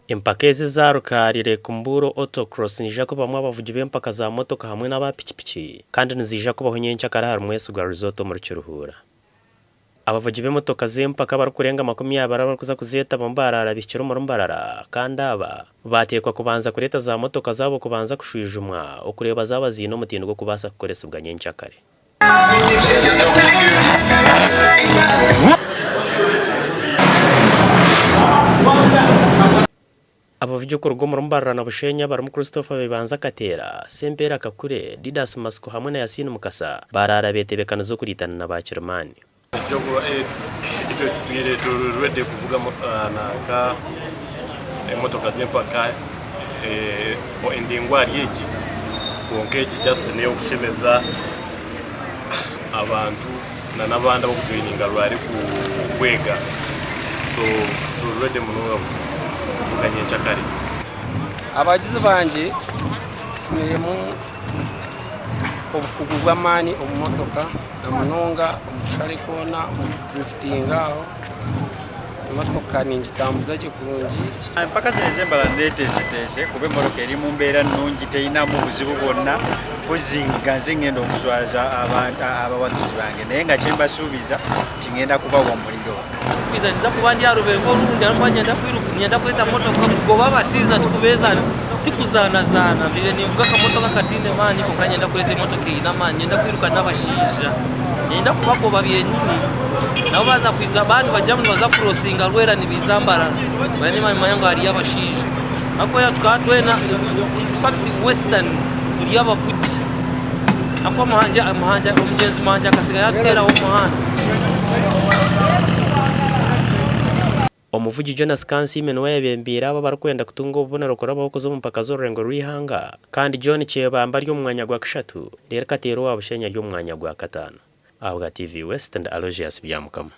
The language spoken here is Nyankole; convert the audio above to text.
Empaka ezi eza Rukaari Lake Mburo Autocross niija kubamu abavugi b'empaka za motoka hamwe n'aba pikipiki kandi niziija kubaho nyenkyakare ahari Mwesigwa Resort omuri Kiruhura. Abavugi b'emotoka z'empaka abarikurenga 20 abarikuza kuzeetabamu baaraara bihikire omuri Mbarara kandi aba baateekwa kubanza kureeta za motoka zaabo kubanza kushwijumwa okureeba zaaba ziine omutindo gw'okubaasa kukoresibwa nyenkyakare. Abavugi okuruga omuri Mbarara na Bushenyi abarimu Christopher Bibanza Kateera, Sempeera Kakure, Didas Matsiko hamwe na Yasin Mukasa baaraara beteebekanize okuriitana na ba kirimaani. Itwe tutwire turi ready kuvuga nanka emotoka z'empaka endaingwa ahari egi kwonka egi just n'ey'okushemeza abantu nana abandi abarikujoyininga rally kwega so turi ready munonga kuvuga nyenkyakare. Abahagizi bangye tufuniremu obukugu bw'amaani omu motoka na munonga omu kushara ekoona, omu kudurifitinga aho, emotoka ningitambuza gye kurungi. Empaka zinu ez'Embarara neteeseteese kuba emotoka eri mu mbeera nungi terinamu buzibu bwonna mpozi nga nze ngenda okuswaza abawagizi bange naye nga kyembasuubiza tingenda kubawa muriro. Kwija ninza kuba ndi aha rubengo orundi ahabw'okuba niinyenda kwiruka niinyenda kweta motoka kugoba abashaija tikubeeza tikuzaanazaana mbaire ninvuga akamotoka akataine maani kwonka niinyenda kureeta emotoka eine amaani niinyenda kwiruka n'abashaija niinyenda kubagoba byenyini nabo baaza kwija baaba nibagya nibaza kukurosinga Lwera nibaija Mbarara bariyo nibamanya ngu hariyo abashaija ahabw'okuba tukaba twena infact western turi abavugi. Ahakuba Muhangi, Muhangi, omugyenzi Muhangi akatsiga yaatuteeraho omuhanda. Omuvugi Jonas Kansiime niwe ayebembeire abo abarikwenda kutunga obubonero kurabaho kuza omu mpaka z'orurengo rw'eihanga kandi John Kyebamba ari omu mwanya gwa kashatu reero Kateera owa Bushenyi ari omu mwanya gwa kataano. Ahabwa TV West ndi Aloysius Byamukama.